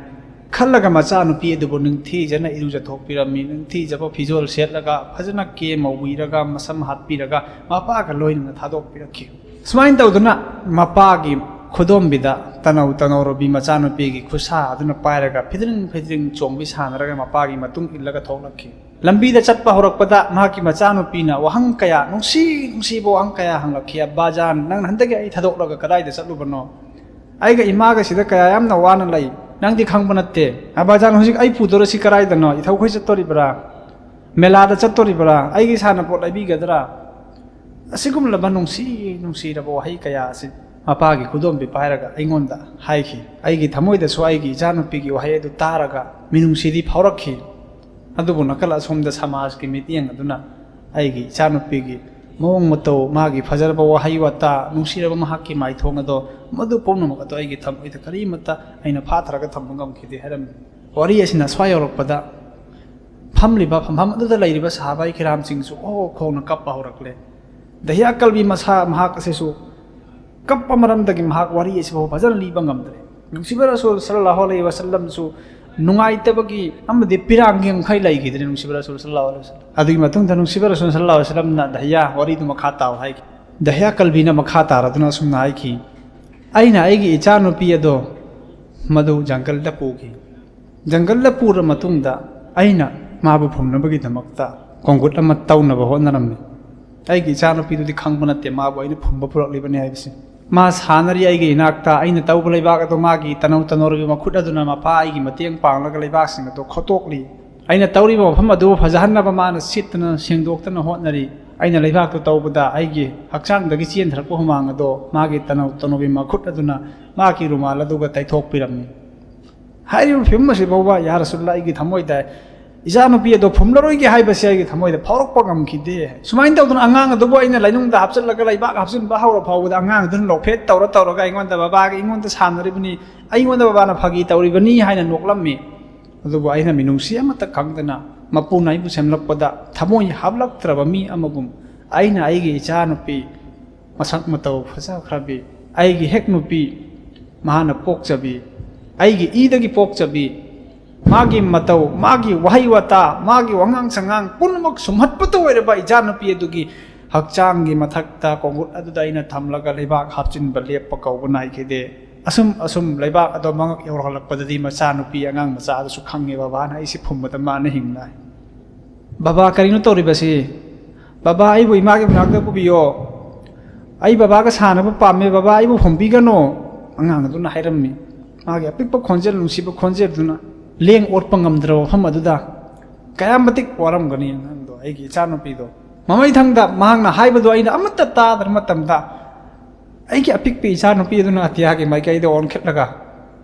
ꯈꯜꯂꯒ ꯃꯆꯥꯅꯨꯄꯤ ꯑꯗꯨꯕꯨ ꯅꯤꯡꯊꯤꯖꯅ ꯏꯔꯨꯖꯊꯣꯛꯄꯤꯔꯝꯃꯤ꯫ ꯅꯤꯡꯊꯤꯖꯕ ꯐꯤꯖꯣꯜ ꯁꯦꯠꯂꯒ, ꯐꯖꯅ ꯀꯦ ꯃꯧꯕꯤꯔꯒ, ꯃꯁꯝ ꯍꯥꯠꯄꯤꯔꯒ ꯃꯄꯥꯒ ꯂꯣꯏꯅꯅ ꯊꯥꯗꯣꯛꯄꯤꯔꯛꯈꯤ꯫ ꯁꯨꯃꯥꯏꯅ ꯇꯧꯗꯨꯅ ꯃꯄꯥꯒꯤ ꯈꯨꯗꯣꯝꯕꯤꯗ ꯇꯅꯧ ꯇꯅꯧꯔꯕꯤ ꯃꯆꯥꯅꯨꯄꯤꯒꯤ ꯈꯨꯠꯁꯥ ꯑꯗꯨꯅ ꯄꯥꯏꯔꯒ ꯐꯤꯗ꯭ꯔꯤꯡ ꯐꯤꯗ꯭ꯔꯤꯡ ꯆꯣꯡꯕꯤ ꯁꯥꯟꯅꯔꯒ ꯃꯄꯥꯒꯤ ꯃꯇꯨꯡ ꯏꯜꯂꯒ ꯊꯣꯛꯂꯛꯈꯤ꯫ ꯂꯝꯕꯤꯗ ꯆꯠꯄ ꯍꯧꯔꯛꯄꯗ ꯃꯍꯥꯛꯀꯤ ꯃꯆꯥꯅꯨꯄꯤꯅ ꯋꯥꯍꯪ ꯀꯌꯥ, ꯅꯨꯡꯁꯤ ꯅꯨꯡꯁꯤꯕ ꯋꯥꯍꯪ ꯀꯌꯥ ꯍꯪꯂꯛꯈꯤ, "ꯑꯕꯥꯖꯥꯟ, ꯅꯪꯅ ꯍꯟꯗꯛꯀꯤ ꯑꯩ ꯊꯥꯗꯣꯛꯂꯒ ꯀꯗꯥꯏꯗ ꯆꯠꯂꯨꯕꯅꯣ? ꯑꯩꯒ ꯏꯃꯥꯒ ꯁꯤꯗ ꯀꯌꯥ ꯌꯥꯝꯅ ꯋꯥꯅ ꯂꯩ꯫ ꯅꯪꯗꯤ ꯈꯪꯕ ꯅꯠꯇꯦ꯫ ꯑꯕꯥꯖꯥꯟ, ꯍꯧꯖꯤꯛ ꯑꯩ ꯄꯨꯗꯣꯔꯁꯤ ꯀꯗꯥꯏꯗꯅꯣ? ꯏꯊꯧꯈꯣꯏ ꯆꯠꯇꯣꯔꯤꯕ꯭ꯔꯥ? ꯃꯦꯂꯥꯗ ꯆꯠꯇꯣꯔꯤꯕ꯭ꯔꯥ? ꯑꯩꯒꯤ ꯁꯥꯟꯅꯄꯣꯠ ꯂꯩꯕꯤꯒꯗ꯭ꯔꯥ?" ꯑꯁꯤꯒꯨꯝꯂꯕ ꯅꯨꯡꯁꯤ ꯅꯨꯡꯁꯤꯔꯕ ꯋꯥꯍꯩ ꯀꯌꯥ ꯑꯁꯤ ꯃꯄꯥꯒꯤ ꯈꯨꯗꯣꯝꯕꯤ ꯄꯥꯏꯔꯒ ꯑꯩꯉꯣꯟꯗ ꯍꯥꯏꯈꯤ꯫ ꯑꯩꯒꯤ ꯊꯃꯣꯏꯗꯁꯨ ꯑꯩꯒꯤ ꯏꯆꯥꯅꯨꯄꯤꯒꯤ ꯋꯥꯍꯩ ꯑꯗꯨ ꯇꯥꯔꯒ ꯃꯤꯅꯨꯡꯁꯤꯗꯤ ꯐꯥꯎꯔꯛꯈꯤ꯫ ꯑꯗꯨꯕꯨ ꯅꯥꯀꯜ ꯑꯁꯣꯝꯗ ꯁꯃꯥꯖꯀꯤ ꯃꯤꯠꯌꯦꯡ ꯑꯗꯨꯅ ꯑꯩꯒꯤ ꯏꯆꯥꯅꯨꯄꯤꯒꯤ ꯃꯑꯣꯡ ꯃꯇꯧ, ꯃꯥꯒꯤ ꯐꯖꯔꯕ ꯋꯥꯍꯩ ꯋꯥꯇꯥ, ꯅꯨꯡꯁꯤꯔꯕ ꯃꯍꯥꯛꯀꯤ ꯃꯥꯏꯊꯣꯡ ꯑꯗꯣ, ꯃꯗꯨ ꯄꯨꯝꯅꯃꯛ ꯑꯗꯣ ꯑꯩꯒꯤ ꯊꯃꯣꯏꯗ ꯀꯔꯤꯃꯠꯇ ꯑꯩꯅ ꯐꯥꯊꯔꯒ ꯊꯝꯕ ꯉꯝꯈꯤꯗꯦ ꯍꯥꯏꯔꯝꯃꯤ꯫ ꯋꯥꯔꯤ ꯑꯁꯤꯅ ꯁ꯭ꯋꯥꯏ ꯌꯧꯔꯛꯄꯗ ꯐꯝꯂꯤꯕ, ꯐꯝꯐꯝ ꯑꯗꯨꯗ ꯂꯩꯔꯤꯕ ꯁꯍꯥꯕꯥꯏ ꯀꯤꯔꯥꯝꯁꯤꯡꯁꯨ ꯑꯣ ꯈꯣꯡꯅ ꯀꯞꯄ ꯍꯧꯔꯛꯂꯦ꯫ ꯗꯍꯤꯌꯥ ꯀꯜꯕꯤ ꯃꯁꯥ ꯃꯍꯥꯛ ꯑꯁꯤꯁꯨ ꯀꯞꯄ ꯃꯔꯝꯗꯒꯤ ꯃꯍꯥꯛ ꯋꯥꯔꯤ ꯑꯁꯤꯐꯥꯎ ꯐꯖꯅ ꯂꯤꯕ ꯉꯝꯗ꯭ꯔꯦ꯫ ꯅꯨꯡꯁꯤꯕ ꯔꯁꯨꯜ ꯁꯜꯂꯜꯂꯥꯍꯨ ꯑꯂꯩꯍꯤ ꯋꯥꯁꯜꯂꯝꯁꯨ ꯅꯨꯡꯉꯥꯏꯇꯕꯒꯤ ꯑꯃꯗꯤ ꯄꯤꯔꯥꯡꯒꯤ ꯃꯈꯩ ꯂꯩꯈꯤꯗ꯭ꯔꯦ꯫ ꯅꯨꯡꯁꯤꯕ ꯔꯁꯨꯜ ꯁꯜꯂꯜꯂꯥꯍꯨ ꯑꯂꯩꯍꯤ ꯋꯥꯁꯜꯂꯝ, ꯑꯗꯨꯒꯤ ꯃꯇꯨꯡꯗ ꯅꯨꯡꯁꯤꯕ ꯔꯁꯨꯜ ꯁꯜꯂꯜꯂꯥꯍꯨ ꯑꯂꯩꯍꯤ ꯋꯥꯁꯜꯂꯝꯅ ꯗꯍꯤꯌꯥ ꯋꯥꯔꯤꯗꯨ ꯃꯈꯥ ꯇꯥꯎ ꯍꯥꯏꯈꯤ꯫ ꯗꯍꯤꯌꯥ ꯀꯜꯕꯤꯅ ꯃꯈꯥ ꯇꯥꯔꯗꯨꯅ ꯑꯁꯨꯝꯅ ꯍꯥꯏꯈꯤ, "ꯑꯩꯅ ꯑꯩꯒꯤ ꯏꯆꯥꯅꯨꯄꯤ ꯑꯗꯣ ꯃꯗꯨ ꯖꯪꯒꯜꯗ ꯄꯨꯈꯤ꯫ ꯖꯪꯒꯜꯗ ꯄꯨꯔ ꯃꯇꯨꯡꯗ ꯑꯩꯅ ꯃꯥꯕꯨ ꯐꯨꯝꯅꯕꯒꯤꯗꯃꯛꯇ ꯀꯣꯡꯒꯨꯠ ꯑꯃ ꯇꯧꯅꯕ ꯍꯣꯠꯅꯔꯝꯃꯤ꯫ ꯑꯩꯒꯤ ꯏꯆꯥꯅꯨꯄꯤꯗꯨꯗꯤ ꯈꯪꯕ ꯅꯠꯇꯦ ꯃꯥꯕꯨ ꯑꯩꯅ ꯐꯨꯝꯕ ꯄꯨꯔꯛꯂꯤꯕꯅꯤ ꯍꯥꯏꯕꯁꯤ꯫ ꯃꯥ ꯁꯥꯟꯅꯔꯤ ꯑꯩꯒꯤ ꯏꯅꯥꯛꯇ, ꯑꯩꯅ ꯇꯧꯕ ꯂꯩꯕꯥꯛ ꯑꯗꯨ ꯃꯥꯒꯤ ꯇꯅꯧ ꯇꯅꯧꯔꯕ ꯃꯈꯨꯠ ꯑꯗꯨꯅ ꯃꯄꯥ ꯑꯩꯒꯤ ꯃꯇꯦꯡ ꯄꯥꯡꯂꯒ ꯂꯩꯕꯥꯛꯁꯤꯡ ꯑꯗꯨ ꯈꯣꯠꯇꯣꯛꯂꯤ꯫ ꯑꯩꯅ ꯇꯧꯔꯤꯕ ꯃꯐꯝ ꯑꯗꯨ ꯐꯖꯍꯟꯅꯕ ꯃꯥꯅ ꯁꯤꯠꯇꯅ ꯁꯦꯡꯗꯣꯛꯇꯅ ꯍꯣꯠꯅꯔꯤ꯫ ꯑꯩꯅ ꯂꯩꯕꯥꯛꯇꯨ ꯇꯧꯕꯗ ꯑꯩꯒꯤ ꯍꯛꯆꯥꯡꯗꯒꯤ ꯆꯦꯟꯊꯔꯛꯄ ꯍꯨꯃꯥꯡ ꯑꯗꯣ ꯃꯥꯒꯤ ꯇꯅꯧ ꯇꯅꯧꯕꯤ ꯃꯈꯨꯠ ꯑꯗꯨꯅ ꯃꯥꯒꯤ ꯔꯨꯃꯥꯜ ꯑꯗꯨꯒ ꯇꯩꯊꯣꯛꯄꯤꯔꯝꯃꯤ"꯫ ꯍꯥꯏꯔꯤꯕ ꯐꯤꯕꯝ ꯑꯁꯤ ꯐꯥꯎꯕ, "ꯌꯥ ꯔꯁꯨꯜꯂꯥ, ꯑꯩꯒꯤ ꯊꯃꯣꯏꯗ ꯏꯆꯥꯅꯨꯄꯤ ꯑꯗꯣ ꯐꯨꯝꯂꯔꯣꯏꯒꯦ ꯍꯥꯏꯕꯁꯦ ꯑꯩꯒꯤ ꯊꯃꯣꯏꯗ ꯐꯥꯎꯔꯛꯄ ꯉꯝꯈꯤꯗꯦ"꯫ ꯁꯨꯃꯥꯏꯅ ꯇꯧꯗꯅ ꯑꯉꯥꯡ ꯑꯗꯨꯕꯨ ꯑꯩꯅ ꯂꯩꯅꯨꯡꯗ ꯍꯥꯞꯆꯤꯜꯂꯒ ꯂꯩꯕꯥꯛ ꯍꯥꯞꯆꯤꯟꯕ ꯍꯧꯔ ꯐꯥꯎꯕꯗ ꯑꯉꯥꯡ ꯑꯗꯨꯅ ꯂꯣꯛꯐꯦꯠ ꯇꯧꯔ ꯇꯧꯔꯒ ꯑꯩꯉꯣꯟꯗ, "ꯕꯕꯥꯒꯤ ꯑꯩꯉꯣꯟꯗ ꯁꯥꯟꯅꯔꯤꯕꯅꯤ, ꯑꯩꯉꯣꯟꯗ ꯕꯕꯥꯅ ꯐꯥꯒꯤ ꯇꯧꯔꯤꯕꯅꯤ" ꯍꯥꯏꯅ ꯅꯣꯛꯂꯝꯃꯤ꯫ ꯑꯗꯨꯕꯨ ꯑꯩꯅ ꯃꯤꯅꯨꯡꯁꯤ ꯑꯃꯠꯇ ꯈꯪꯗꯅ ꯃꯄꯨꯅ ꯑꯩꯕꯨ ꯁꯦꯝꯂꯛꯄꯗ ꯊꯃꯣꯏ ꯍꯥꯞꯂꯛꯇ꯭ꯔꯕ ꯃꯤ ꯑꯃꯒꯨꯝ ꯑꯩꯅ ꯑꯩꯒꯤ ꯏꯆꯥꯅꯨꯄꯤ ꯃꯁꯛ ꯃꯇꯧ ꯐꯖꯈ꯭ꯔꯕꯤ, ꯑꯩꯒꯤ ꯍꯦꯛ ꯅꯨꯄꯤ, ꯃꯍꯥꯛꯅ ꯄꯣꯛꯆꯕꯤ, ꯑꯩꯒꯤ ꯏꯗꯒꯤ ꯄꯣꯛꯆꯕꯤ, ꯃꯥꯒꯤ ꯃꯇꯧ, ꯃꯥꯒꯤ ꯋꯥꯍꯩ ꯋꯥꯇꯥ, ꯃꯥꯒꯤ ꯋꯥꯉꯥꯡ ꯁꯉꯥꯡ ꯄꯨꯝꯅꯃꯛ ꯁꯨꯝꯍꯠꯄꯇ ꯑꯣꯏꯔꯕ ꯏꯆꯥꯅꯨꯄꯤ ꯑꯗꯨꯒꯤ ꯍꯛꯆꯥꯡꯒꯤ ꯃꯊꯛꯇ ꯀꯣꯡꯒꯨꯠ ꯑꯗꯨꯗ ꯑꯩꯅ ꯊꯝꯂꯒ ꯂꯩꯕꯥꯛ ꯍꯥꯞꯆꯤꯟꯕ ꯂꯦꯞꯄ ꯀꯧꯕ ꯅꯥꯏꯈꯤꯗꯦ꯫ ꯑꯁꯨꯝ ꯑꯁꯨꯝ ꯂꯩꯕꯥꯛ ꯑꯗꯣ ꯃꯉꯛ ꯌꯧꯔꯛꯂꯛꯄꯗ ꯃꯆꯥꯅꯨꯄꯤ ꯑꯉꯥꯡ ꯃꯆꯥ ꯑꯗꯨꯁꯨ ꯈꯪꯉꯦ, ꯕꯕꯥꯅ ꯑꯩꯁꯦ ꯐꯨꯝꯕꯗ ꯃꯥꯅ ꯍꯤꯡꯅ ꯍꯥꯏ꯫ "ꯕꯕꯥ, ꯀꯔꯤꯅꯣ ꯇꯧꯔꯤꯕꯁꯤ? ꯕꯕꯥ, ꯑꯩꯕꯨ ꯏꯃꯥꯒꯤ ꯃꯅꯥꯛꯇ ꯄꯨꯕꯤꯌꯣ꯫ ꯑꯩ ꯕꯕꯥꯒ ꯁꯥꯟꯅꯕ ꯄꯥꯝꯃꯦ꯫ ꯕꯕꯥ, ꯑꯩꯕꯨ ꯐꯨꯝꯕꯤꯒꯅꯨ", ꯑꯉꯥꯡ ꯑꯗꯨꯅ ꯍꯥꯏꯔꯝꯃꯤ꯫ ꯃꯥꯒꯤ ꯑꯄꯤꯛꯄ ꯈꯣꯟꯖꯦꯜ, ꯅꯨꯡꯁꯤꯕ ꯈꯣꯟꯖꯦꯜꯗꯨꯅ ꯂꯦꯡ ꯑꯣꯠꯄ ꯉꯝꯗ꯭ꯔꯕ ꯃꯐꯝ ꯑꯗꯨꯗ ꯀꯌꯥꯝ ꯃꯇꯤꯛ ꯋꯥꯔꯝꯒꯅꯤ ꯑꯉꯥꯡꯗꯣ, ꯑꯩꯒꯤ ꯏꯆꯥꯅꯨꯄꯤꯗꯣ꯫ ꯃꯃꯩꯊꯪꯗ ꯃꯍꯥꯛꯅ ꯍꯥꯏꯕꯗꯣ ꯑꯩꯅ ꯑꯃꯠꯇ ꯇꯥꯗ꯭ꯔ ꯃꯇꯝꯗ, ꯑꯩꯒꯤ ꯑꯄꯤꯛꯄ ꯏꯆꯥꯅꯨꯄꯤ ꯑꯗꯨꯅ ꯑꯇꯤꯌꯥꯒꯤ ꯃꯥꯏꯀꯩꯗ ꯑꯣꯟꯈꯠꯂꯒ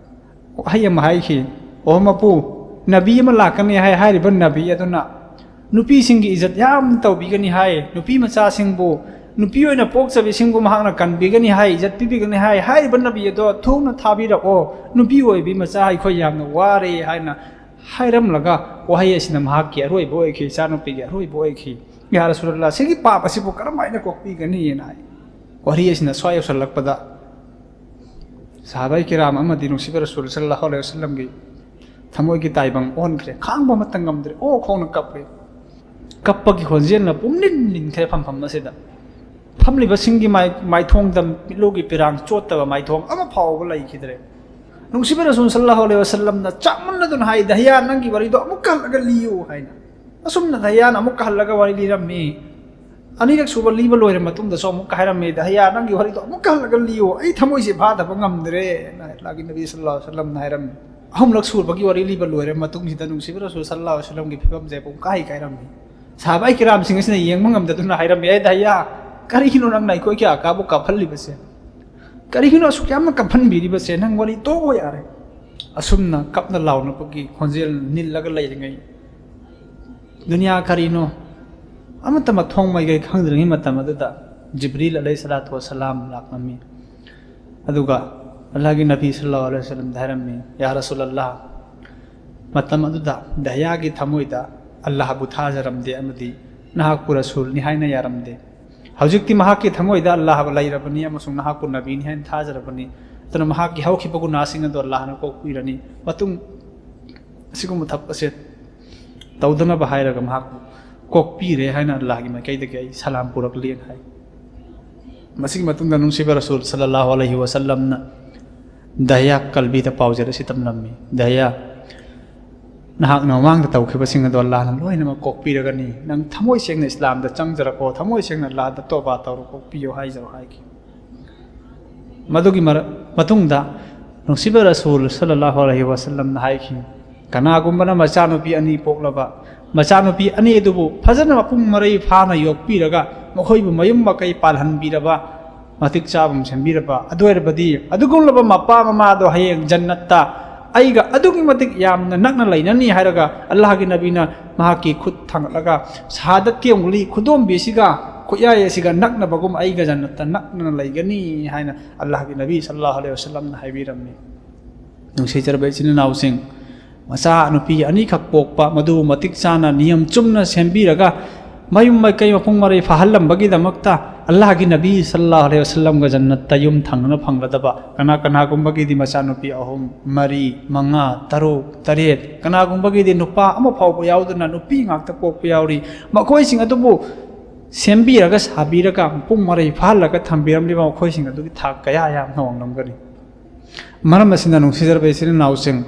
ꯋꯥꯍꯩ ꯑꯃ ꯍꯥꯏꯈꯤ, "ꯑꯣ ꯃꯄꯨ, ꯅꯕꯤ ꯑꯃ ꯂꯥꯛꯀꯅꯤ ꯍꯥꯏ, ꯍꯥꯏꯔꯤꯕ ꯅꯕꯤ ꯑꯗꯨꯅ ꯅꯨꯄꯤꯁꯤꯡꯒꯤ ꯏꯖꯠ ꯌꯥꯝ ꯇꯧꯕꯤꯒꯅꯤ ꯍꯥꯏ, ꯅꯨꯄꯤ ꯃꯆꯥꯁꯤꯡꯕꯨ ꯅꯨꯄꯤ ꯑꯣꯏꯅ ꯄꯣꯛꯆꯕꯤꯁꯤꯡꯕꯨ ꯃꯍꯥꯛꯅ ꯀꯟꯕꯤꯒꯅꯤ ꯍꯥꯏ, ꯏꯖꯠ ꯄꯤꯕꯤꯒꯅꯤ ꯍꯥꯏ, ꯍꯥꯏꯔꯤꯕ ꯅꯕꯤ ꯑꯗꯣ ꯊꯨꯅ ꯊꯥꯕꯤꯔꯛꯑꯣ, ꯅꯨꯄꯤ ꯑꯣꯏꯕꯤ ꯃꯆꯥ ꯑꯩꯈꯣꯏ ꯌꯥꯝꯅ ꯋꯥꯔꯦ" ꯍꯥꯏꯅ ꯍꯥꯏꯔꯝꯂꯒ, ꯋꯥꯍꯩ ꯑꯁꯤꯅ ꯃꯍꯥꯛꯀꯤ ꯑꯔꯣꯏꯕ ꯑꯣꯏꯈꯤ, ꯏꯆꯥꯅꯨꯄꯤꯒꯤ ꯑꯔꯣꯏꯕ ꯑꯣꯏꯈꯤ꯫ "ꯌꯥ ꯔꯁꯨꯂꯜꯂꯥ, ꯁꯤꯒꯤ ꯄꯥꯞ ꯑꯁꯤꯕꯨ ꯀꯔꯝꯍꯥꯏꯅ ꯀꯣꯛꯄꯤꯒꯅꯤꯅ?" ꯍꯥꯏ꯫ ꯋꯥꯔꯤ ꯑꯁꯤꯅ ꯁ꯭ꯋꯥꯏ ꯌꯧꯁꯜꯂꯛꯄꯗ, ꯁꯍꯥꯕꯥꯏ ꯀꯤꯔꯥꯝ ꯑꯃꯗꯤ ꯅꯨꯡꯁꯤꯕ ꯔꯁꯨꯜ ꯁꯜꯂꯜꯂꯥꯍꯨ ꯑꯂꯩꯍꯤ ꯋꯥꯁꯜꯂꯝꯒꯤ ꯊꯃꯣꯏꯒꯤ ꯇꯥꯏꯕꯪ ꯑꯣꯟꯈ꯭ꯔꯦ, ꯈꯥꯡꯕ ꯑꯃꯇ ꯉꯝꯗ꯭ꯔꯦ, ꯑꯣ ꯈꯣꯡꯅ ꯀꯞꯄꯦ꯫ ꯀꯞꯄꯒꯤ ꯈꯣꯟꯖꯦꯜꯅ ꯄꯨꯝꯅꯤꯟ ꯅꯤꯟꯈ꯭ꯔꯦ ꯐꯝꯐꯝ ꯑꯁꯤꯗ꯫ ꯐꯝꯂꯤꯕꯁꯤꯡꯒꯤ ꯃꯥꯏ-, ꯃꯥꯏꯊꯣꯡꯗ ꯃꯤꯠꯂꯨꯒꯤ ꯄꯤꯔꯥꯡ ꯆꯣꯠꯇꯕ ꯃꯥꯏꯊꯣꯡ ꯑꯃ ꯐꯥꯎꯕ ꯂꯩꯈꯤꯗ꯭ꯔꯦ꯫ ꯅꯨꯡꯁꯤꯕ ꯔꯁꯨꯜ ꯁꯜꯂꯜꯂꯥꯍꯨ ꯑꯂꯩꯍꯤ ꯋꯥꯁꯜꯂꯝꯅ ꯆꯥꯛꯃꯟꯅꯗꯨꯅ ꯍꯥꯏ, "ꯗꯍꯌꯥ, ꯅꯪꯒꯤ ꯋꯥꯔꯤꯗꯣ ꯑꯃꯨꯛꯀ ꯍꯜꯂꯒ ꯂꯤꯌꯨ" ꯍꯥꯏꯅ꯫ ꯑꯁꯨꯝꯅ ꯗꯍꯌꯥꯅ ꯑꯃꯨꯛꯀ ꯍꯜꯂꯒ ꯋꯥꯔꯤ ꯂꯤꯔꯝꯃꯤ꯫ ꯑꯅꯤꯔꯛ ꯁꯨꯕ ꯂꯤꯕ ꯂꯣꯏꯔ ꯃꯇꯨꯡꯗꯁꯨ ꯑꯃꯨꯛꯀ ꯍꯥꯏꯔꯝꯃꯤ, "ꯗꯍꯌꯥ, ꯅꯪꯒꯤ ꯋꯥꯔꯤꯗꯣ ꯑꯃꯨꯛꯀ ꯍꯜꯂꯒ ꯂꯤꯌꯨ, ꯑꯩ ꯊꯃꯣꯏꯁꯦ ꯐꯥꯗꯕ ꯉꯝꯗ꯭ꯔꯦ" ꯍꯥꯏꯅ ꯑꯜꯂꯥꯍꯒꯤ ꯅꯕꯤ ꯁꯜꯂꯜꯂꯥꯍꯨ ꯑꯂꯩꯍꯤ ꯋꯥꯁꯜꯂꯝꯅ ꯍꯥꯏꯔꯝꯃꯤ꯫ ꯑꯍꯨꯝꯂꯛ ꯁꯨꯕꯒꯤ ꯋꯥꯔꯤ ꯂꯤꯕ ꯂꯣꯏꯔ ꯃꯇꯨꯡꯁꯤꯗ ꯅꯨꯡꯁꯤꯕ ꯔꯁꯨꯜ ꯁꯜꯂꯜꯂꯥꯍꯨ ꯑꯂꯩꯍꯤ ꯋꯥꯁꯜꯂꯝꯒꯤ ꯐꯤꯕꯝꯁꯦ ꯄꯨꯡꯀꯥꯏ ꯀꯥꯏꯔꯝꯃꯤ꯫ ꯁꯍꯥꯕꯥꯏ ꯀꯤꯔꯥꯝꯁꯤꯡ ꯑꯁꯤꯅ ꯌꯦꯡꯕ ꯉꯝꯗꯗꯨꯅ ꯍꯥꯏꯔꯝꯃꯤ, "ꯑꯦ ꯗꯍꯌꯥ, ꯀꯔꯤꯒꯤꯅꯣ ꯅꯪꯅ ꯑꯩꯈꯣꯏꯒꯤ ꯑꯀꯥꯕꯨ ꯀꯥꯞꯍꯜꯂꯤꯕꯁꯦ? ꯀꯔꯤꯒꯤꯅꯣ ꯑꯁꯨꯛ ꯌꯥꯝꯅ ꯀꯥꯞꯍꯟꯕꯤꯔꯤꯕꯁꯦ? ꯅꯪ ꯋꯥꯔꯤ ꯇꯣꯛꯑꯣ ꯌꯥꯔꯦ"꯫ ꯑꯁꯨꯝꯅ ꯀꯞꯅ ꯂꯥꯎꯅꯕꯒꯤ ꯈꯣꯟꯖꯦꯜ ꯅꯤꯜꯂꯒ ꯂꯩꯔꯤꯉꯩ, ꯗꯨꯅꯤꯌꯥ ꯀꯔꯤꯅꯣ ꯑꯃꯠꯇ ꯃꯊꯣꯡ ꯃꯥꯏꯀꯩ ꯈꯪꯗ꯭ꯔꯤꯉꯩ ꯃꯇꯝ ꯑꯗꯨꯗ ꯖꯤꯕ꯭ꯔꯤꯜ ꯑꯂꯩꯍꯤ ꯁꯂꯥꯇꯨ ꯋꯁꯁꯂꯥꯝ ꯂꯥꯛꯂꯝꯃꯤ꯫ ꯑꯗꯨꯒ ꯑꯜꯂꯥꯍꯒꯤ ꯅꯕꯤ ꯁꯜꯂꯜꯂꯥꯍꯨ ꯑꯂꯩꯍꯤ ꯋꯥꯁꯜꯂꯝꯗ ꯍꯥꯏꯔꯝꯃꯤ, "ꯌꯥ ꯔꯁꯨꯜ ꯑꯜꯂꯥꯍ, ꯃꯇꯝ ꯑꯗꯨꯗ ꯗꯍꯌꯥꯒꯤ ꯊꯃꯣꯏꯗ ꯑꯜꯂꯥꯍꯕꯨ ꯊꯥꯖꯔꯝꯗꯦ ꯑꯃꯗꯤ ꯅꯍꯥꯛꯄꯨ ꯔꯁꯨꯜꯅꯤ ꯍꯥꯏꯅ ꯌꯥꯔꯝꯗꯦ꯫ ꯍꯧꯖꯤꯛꯇꯤ ꯃꯍꯥꯛꯀꯤ ꯊꯃꯣꯏꯗ ꯑꯜꯂꯥꯍ ꯂꯩꯔꯕꯅꯤ ꯑꯃꯁꯨꯡ ꯅꯍꯥꯛꯄꯨ ꯅꯕꯤꯅꯤ ꯍꯥꯏꯅ ꯊꯥꯖꯔꯕꯅꯤ꯫ ꯑꯗꯨꯅ ꯃꯍꯥꯛꯀꯤ ꯍꯧꯈꯤꯕ ꯒꯨꯅꯥꯁꯤꯡ ꯑꯗꯨ ꯑꯜꯂꯥꯍꯅ ꯀꯣꯛꯄꯤꯔꯅꯤ꯫ ꯃꯇꯨꯡ ꯑꯁꯤꯒꯨꯝꯕ ꯊꯕꯛ ꯑꯁꯦ ꯇꯧꯗꯅꯕ ꯍꯥꯏꯔꯒ ꯃꯍꯥꯛꯄꯨ ꯀꯣꯛꯄꯤꯔꯦ ꯍꯥꯏꯅ ꯑꯜꯂꯥꯍꯒꯤ ꯃꯥꯏꯀꯩꯗꯒꯤ ꯑꯩ ꯁꯂꯥꯝ ꯄꯨꯔꯛꯂꯤ" ꯍꯥꯏ꯫ ꯃꯁꯤꯒꯤ ꯃꯇꯨꯡꯗ ꯅꯨꯡꯁꯤꯕ ꯔꯁꯨꯜ ꯁꯜꯂꯜꯂꯥꯍꯨ ꯑꯂꯩꯍꯤ ꯋꯥꯁꯜꯂꯝꯅ ꯗꯍꯌꯥ ꯀꯜꯕꯤꯗ ꯄꯥꯎꯖꯦꯜ ꯑꯁꯤ ꯇꯝꯂꯝꯃꯤ꯫ "ꯗꯍꯌꯥ, ꯅꯍꯥꯛꯅ ꯃꯃꯥꯡꯗ ꯇꯧꯈꯤꯕꯁꯤꯡ ꯑꯗꯣ ꯑꯜꯂꯥꯍꯅ ꯂꯣꯏꯅꯃꯛ ꯀꯣꯛꯄꯤꯔꯒꯅꯤ꯫ ꯅꯪ ꯊꯃꯣꯏ ꯁꯦꯡꯅ ꯏꯁꯂꯥꯝꯗ ꯆꯪꯖꯔꯛꯑꯣ, ꯊꯃꯣꯏ ꯁꯦꯡꯅ ꯑꯜꯂꯥꯍꯗ ꯇꯣꯕꯥ ꯇꯧꯔꯣ, ꯀꯣꯛꯄꯤꯌꯣ" ꯍꯥꯏꯖꯔꯣ ꯍꯥꯏꯈꯤ꯫ ꯃꯗꯨꯒꯤ ꯃꯔ-, ꯃꯇꯨꯡꯗ ꯅꯨꯡꯁꯤꯕ ꯔꯁꯨꯜ ꯁꯜꯂꯜꯂꯥꯍꯨ ꯑꯂꯩꯍꯤ ꯋꯥꯁꯜꯂꯝꯅ ꯍꯥꯏꯈꯤ, ꯀꯅꯥꯒꯨꯝꯕꯅ ꯃꯆꯥꯅꯨꯄꯤ ꯑꯅꯤ ꯄꯣꯛꯂꯕ, ꯃꯆꯥꯅꯨꯄꯤ ꯑꯅꯤ ꯑꯗꯨꯕꯨ ꯐꯖꯅ ꯃꯄꯨꯡ ꯃꯔꯩ ꯐꯥꯅ ꯌꯣꯛꯄꯤꯔꯒ, ꯃꯈꯣꯏꯕꯨ ꯃꯌꯨꯝ ꯃꯀꯩ ꯄꯥꯜꯍꯟꯕꯤꯔꯕ, ꯃꯇꯤꯛ ꯆꯥꯕ ꯑꯃ ꯁꯦꯝꯕꯤꯔꯕ, ꯑꯗꯨ ꯑꯣꯏꯔꯕꯗꯤ ꯑꯗꯨꯒꯨꯝꯂꯕ ꯃꯄꯥ ꯃꯃꯥꯗꯣ ꯍꯌꯦꯡ ꯖꯟꯅꯠꯇ ꯑꯩꯒ ꯑꯗꯨꯛꯀꯤ ꯃꯇꯤꯛ ꯌꯥꯝꯅ ꯅꯛꯅ ꯂꯩꯅꯅꯤ ꯍꯥꯏꯔꯒ, ꯑꯜꯂꯥꯍꯒꯤ ꯅꯕꯤꯅ ꯃꯍꯥꯛꯀꯤ ꯈꯨꯠ ꯊꯥꯡꯒꯠꯂꯒ, ꯁꯍꯥꯗꯠꯀꯤ ꯎꯪꯂꯤ ꯈꯨꯗꯣꯝꯕꯤ ꯑꯁꯤꯒ ꯈꯨꯠꯌꯥꯏ ꯑꯁꯤꯒ ꯅꯛꯅꯕꯒꯨꯝ ꯑꯩꯒ ꯖꯟꯅꯠꯇ ꯅꯛꯅꯅ ꯂꯩꯒꯅꯤ ꯍꯥꯏꯅ ꯑꯜꯂꯥꯍꯒꯤ ꯅꯕꯤ ꯁꯜꯂꯜꯂꯥꯍꯨ ꯑꯂꯩꯍꯤ ꯋꯥꯁꯜꯂꯝꯅ ꯍꯥꯏꯕꯤꯔꯝꯃꯤ꯫ ꯅꯨꯡꯁꯤꯖꯔꯕ ꯏꯆꯤꯟ ꯏꯅꯥꯎꯁꯤꯡ, ꯃꯆꯥ ꯅꯨꯄꯤ ꯑꯅꯤꯈꯛ ꯄꯣꯛꯄ, ꯃꯗꯨ ꯃꯇꯤꯛ ꯆꯥꯅ ꯅꯤꯌꯝ ꯆꯨꯝꯅ ꯁꯦꯝꯕꯤꯔꯒ, ꯃꯌꯨꯝ ꯃꯀꯩ ꯃꯄꯨꯡ ꯃꯔꯩ ꯐꯥꯍꯜꯂꯝꯕꯒꯤꯗꯃꯛꯇ ꯑꯜꯂꯥꯍꯒꯤ ꯅꯕꯤ ꯁꯜꯂꯜꯂꯥꯍꯨ ꯑꯂꯩꯍꯤ ꯋꯥꯁꯜꯂꯝꯒ ꯖꯟꯅꯠꯇ ꯌꯨꯝ ꯊꯪꯅꯅ ꯐꯪꯒꯗꯕ, ꯀꯅꯥ ꯀꯅꯥꯒꯨꯝꯕꯒꯤꯗꯤ ꯃꯆꯥꯅꯨꯄꯤ ꯑꯍꯨꯝ, ꯃꯔꯤ, ꯃꯉꯥ, ꯇꯔꯨꯛ, ꯇꯔꯦꯠ, ꯀꯅꯥꯒꯨꯝꯕꯒꯤꯗꯤ ꯅꯨꯄꯥ ꯑꯃ ꯐꯥꯎꯕ ꯌꯥꯎꯗꯅ ꯅꯨꯄꯤ ꯉꯥꯛꯇ ꯄꯣꯛꯄ ꯌꯥꯎꯔꯤ꯫ ꯃꯈꯣꯏꯁꯤꯡ ꯑꯗꯨꯕꯨ ꯁꯦꯝꯕꯤꯔꯒ, ꯁꯥꯕꯤꯔꯒ, ꯃꯄꯨꯡ ꯃꯔꯩ ꯐꯥꯍꯜꯂꯒ ꯊꯝꯕꯤꯔꯝꯂꯤꯕ ꯃꯈꯣꯏꯁꯤꯡ ꯑꯗꯨꯒꯤ ꯊꯥꯛ ꯀꯌꯥ ꯌꯥꯝꯅ ꯋꯥꯡꯂꯝꯒꯅꯤ꯫ ꯃꯔꯝ ꯑꯁꯤꯅ, ꯅꯨꯡꯁꯤꯖꯔꯕ ꯏꯆꯤꯟ ꯏꯅꯥꯎꯁꯤꯡ,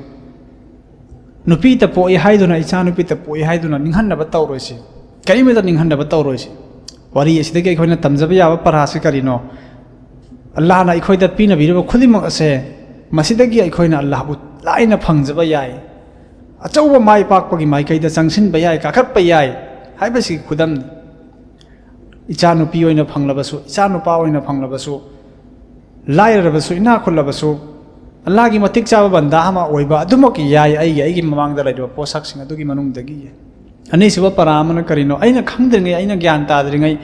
ꯅꯨꯄꯤꯇ ꯄꯣꯛꯏ ꯍꯥꯏꯗꯨꯅ, ꯏꯆꯥ ꯅꯨꯄꯤꯇ ꯄꯣꯛꯏ ꯍꯥꯏꯗꯨꯅ ꯅꯤꯡꯍꯟꯅꯕ ꯇꯧꯔꯣꯏꯁꯤ, ꯀꯔꯤꯃꯇ ꯅꯤꯡꯍꯟꯅꯕ ꯇꯧꯔꯣꯏꯁꯤ꯫ ꯋꯥꯔꯤ ꯑꯁꯤꯗꯒꯤ ꯑꯩꯈꯣꯏꯅ ꯇꯝꯖꯕ ꯌꯥꯕ ꯄꯔꯥꯁꯤ ꯀꯔꯤꯅꯣ? ꯑꯜꯂꯥꯍꯅ ꯑꯩꯈꯣꯏꯗ ꯄꯤꯅꯕꯤꯔꯤꯕ ꯈꯨꯗꯤꯡꯃꯛ ꯑꯁꯦ, ꯃꯁꯤꯗꯒꯤ ꯑꯩꯈꯣꯏꯅ ꯑꯜꯂꯥꯍꯕꯨ ꯂꯥꯏꯅ ꯐꯪꯖꯕ ꯌꯥꯏ, ꯑꯆꯧꯕ ꯃꯥꯏ ꯄꯥꯛꯄꯒꯤ ꯃꯥꯏꯀꯩꯗ ꯆꯪꯁꯤꯟꯕ ꯌꯥꯏ, ꯀꯥꯈꯠꯄ ꯌꯥꯏ ꯍꯥꯏꯕꯁꯤꯒꯤ ꯈꯨꯗꯝꯅꯤ꯫ ꯏꯆꯥ ꯅꯨꯄꯤ ꯑꯣꯏꯅ ꯐꯪꯂꯕꯁꯨ, ꯏꯆꯥ ꯅꯨꯄꯥ ꯑꯣꯏꯅ ꯐꯪꯂꯕꯁꯨ, ꯂꯥꯏꯔꯔꯕꯁꯨ, ꯏꯅꯥꯛ ꯈꯨꯜꯂꯕꯁꯨ, ꯑꯜꯂꯥꯍꯒꯤ ꯃꯇꯤꯛ ꯆꯥꯕ ꯕꯟꯗꯥ ꯑꯃ ꯑꯣꯏꯕ ꯑꯗꯨꯃꯛ ꯌꯥꯏ, ꯑꯩꯒꯤ, ꯑꯩꯒꯤ ꯃꯃꯥꯡꯗ ꯂꯩꯔꯤꯕ ꯄꯣꯠꯁꯛꯁꯤꯡ ꯑꯗꯨꯒꯤ ꯃꯅꯨꯡꯗꯒꯤ꯫ ꯑꯅꯤꯁꯨꯕ ꯄꯔꯥ ꯑꯃꯅ ꯀꯔꯤꯅꯣ? ꯑꯩꯅ ꯈꯪꯗ꯭ꯔꯤꯉꯩ, ꯑꯩꯅ ꯒ꯭ꯌꯥꯟ ꯇꯥꯗ꯭ꯔꯤꯉꯩ,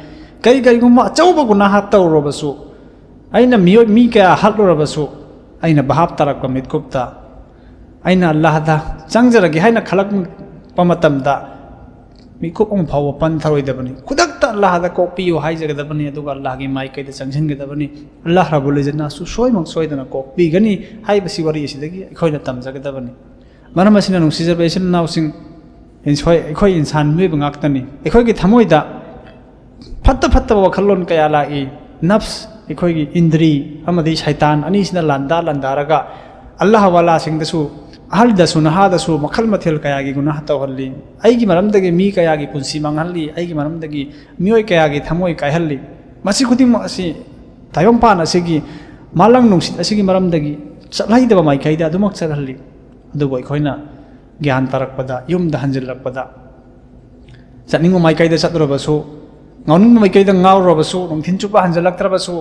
ꯀꯔꯤ, ꯀꯔꯤꯒꯨꯝꯕ ꯑꯆꯧꯕ ꯒꯨꯅꯥꯍ ꯇꯧꯔꯨꯔꯕꯁꯨ, ꯑꯩꯅ ꯃꯤꯑꯣꯏ, ꯃꯤ ꯀꯌꯥ ꯍꯥꯠꯂꯨꯔꯕꯁꯨ, ꯑꯩꯅ ꯚꯥꯞ ꯇꯥꯔꯛꯄ ꯃꯤꯠꯀꯨꯞꯇ, ꯑꯩꯅ ꯑꯜꯂꯥꯍꯗ ꯆꯪꯖꯔꯒꯦ ꯍꯥꯏꯅ ꯈꯜꯂꯛꯄ ꯃꯇꯝꯗ, ꯃꯤꯀꯨꯞ ꯑꯃ ꯐꯥꯎꯕ ꯄꯟꯊꯔꯣꯏꯗꯕꯅꯤ꯫ ꯈꯨꯗꯛꯇ ꯑꯜꯂꯥꯍꯗ ꯀꯣꯛꯄꯤꯌꯨ ꯍꯥꯏꯖꯒꯗꯕꯅꯤ, ꯑꯗꯨꯒ ꯑꯜꯂꯥꯍꯒꯤ ꯃꯥꯏꯀꯩꯗ ꯆꯪꯁꯤꯟꯒꯗꯕꯅꯤ꯫ ꯑꯜꯂꯥꯍ ꯔꯕꯨꯜ ꯏꯖꯠꯅꯁꯨ ꯁꯣꯏꯃꯛ ꯁꯣꯏꯗꯅ ꯀꯣꯛꯄꯤꯒꯅꯤ ꯍꯥꯏꯕꯁꯤ ꯋꯥꯔꯤ ꯑꯁꯤꯗꯒꯤ ꯑꯩꯈꯣꯏꯅ ꯇꯝꯖꯒꯗꯕꯅꯤ꯫ ꯃꯔꯝ ꯑꯁꯤꯅ, ꯅꯨꯡꯁꯤꯖꯕ ꯏꯆꯤꯟ ꯏꯅꯥꯎꯁꯤꯡ, ꯑꯩꯈꯣꯏ, ꯑꯩꯈꯣꯏ ꯏꯟꯁꯥꯟ ꯃꯤꯑꯣꯏꯕ ꯉꯥꯛꯇꯅꯤ꯫ ꯑꯩꯈꯣꯏꯒꯤ ꯊꯃꯣꯏꯗ ꯐꯠꯇ ꯐꯠꯇꯕ ꯋꯥꯈꯜꯂꯣꯟ ꯀꯌꯥ ꯂꯥꯛꯏ꯫ ꯅꯐꯁ, ꯑꯩꯈꯣꯏꯒꯤ ꯏꯟꯗ꯭ꯔꯤ ꯑꯃꯗꯤ ꯁꯩꯇꯥꯟ ꯑꯅꯤꯁꯤꯅ ꯂꯥꯟꯗꯥ ꯂꯥꯟꯗꯥꯔꯒ ꯑꯜꯂꯥꯍ ꯋꯥꯂꯥꯁꯤꯡꯗꯁꯨ, ꯑꯍꯜꯗꯁꯨ ꯅꯍꯥꯗꯁꯨ ꯃꯈꯜ ꯃꯊꯦꯜ ꯀꯌꯥꯒꯤ ꯒꯨꯅꯥꯍ ꯇꯧꯍꯜꯂꯤ꯫ ꯑꯩꯒꯤ ꯃꯔꯝꯗꯒꯤ ꯃꯤ ꯀꯌꯥꯒꯤ ꯄꯨꯟꯁꯤ ꯃꯥꯡꯍꯜꯂꯤ꯫ ꯑꯩꯒꯤ ꯃꯔꯝꯗꯒꯤ ꯃꯤꯑꯣꯏ ꯀꯌꯥꯒꯤ ꯊꯃꯣꯏ ꯀꯥꯏꯍꯜꯂꯤ꯫ ꯃꯁꯤ ꯈꯨꯗꯤꯡꯃꯛ ꯑꯁꯤ ꯇꯥꯏꯕꯪꯄꯥꯟ ꯑꯁꯤꯒꯤ ꯃꯥꯂꯪ ꯅꯨꯡꯁꯤꯠ ꯑꯁꯤꯒꯤ ꯃꯔꯝꯗꯒꯤ, ꯆꯠꯍꯩꯗꯕ ꯃꯥꯏꯀꯩꯗ ꯑꯗꯨꯃꯛ ꯆꯠꯍꯜꯂꯤ꯫ ꯑꯗꯨꯕꯨ ꯑꯩꯈꯣꯏꯅ ꯒ꯭ꯌꯥꯟ ꯇꯥꯔꯛꯄꯗ, ꯌꯨꯝꯗ ꯍꯟꯖꯤꯜꯂꯛꯄꯗ, ꯆꯠꯅꯤꯡꯕ ꯃꯥꯏꯀꯩꯗ ꯆꯠꯂꯨꯔꯕꯁꯨ, ꯉꯥꯎꯅꯤꯡꯕ ꯃꯥꯏꯀꯩꯗ ꯉꯥꯎꯔꯨꯔꯕꯁꯨ, ꯅꯨꯡꯊꯤꯜ ꯆꯨꯞꯄ ꯍꯟꯖꯤꯜꯂꯛꯇ꯭ꯔꯕꯁꯨ,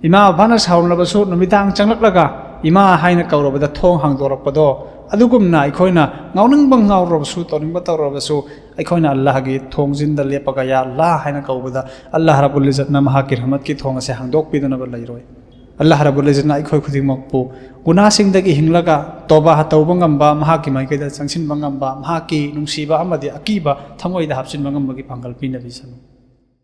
ꯏꯃꯥ ꯕꯕꯥꯅ ꯁꯥꯎꯔꯝꯂꯕꯁꯨ, ꯅꯨꯃꯤꯗꯥꯡ ꯆꯪꯂꯛꯂꯒ ꯏꯃꯥ ꯍꯥꯏꯅ ꯀꯧꯔꯕꯗ ꯊꯣꯡ ꯍꯥꯡꯗꯣꯔꯛꯄꯗꯣ, ꯑꯗꯨꯒꯨꯝꯅ ꯑꯩꯈꯣꯏꯅ ꯉꯥꯎꯅꯤꯡꯕ ꯉꯥꯎꯔꯨꯔꯕꯁꯨ, ꯇꯧꯅꯤꯡꯕ ꯇꯧꯔꯨꯔꯕꯁꯨ, ꯑꯩꯈꯣꯏꯅ ꯑꯜꯂꯥꯍꯒꯤ ꯊꯣꯡꯖꯤꯟꯗ ꯂꯦꯞꯄꯒ "ꯌꯥ ꯑꯜꯂꯥꯍ" ꯍꯥꯏꯅ ꯀꯧꯕꯗ, ꯑꯜꯂꯥꯍ ꯔꯕꯨꯜ ꯏꯖꯠꯅ ꯃꯍꯥꯛꯀꯤ ꯔꯍꯃꯠꯀꯤ ꯊꯣꯡ ꯑꯁꯦ ꯍꯥꯡꯗꯣꯛꯄꯤꯗꯅꯕ ꯂꯩꯔꯣꯏ꯫ ꯑꯜꯂꯥꯍ ꯔꯕꯨꯜ ꯏꯖꯠꯅ ꯑꯩꯈꯣꯏ ꯈꯨꯗꯤꯡꯃꯛꯄꯨ ꯒꯨꯅꯥꯁꯤꯡꯗꯒꯤ ꯍꯤꯡꯂꯒ ꯇꯣꯕꯥ ꯇꯧꯕ ꯉꯝꯕ, ꯃꯍꯥꯛꯀꯤ ꯃꯥꯏꯀꯩꯗ ꯆꯪꯁꯤꯟꯕ ꯉꯝꯕ, ꯃꯍꯥꯛꯀꯤ ꯅꯨꯡꯁꯤꯕ ꯑꯃꯗꯤ ꯑꯀꯤꯕ ꯊꯃꯣꯏꯗ ꯍꯥꯞꯆꯤꯟꯕ ꯉꯝꯕꯒꯤ ꯄꯥꯡꯒꯜ ꯄꯤꯅꯕꯤꯁꯅꯨ꯫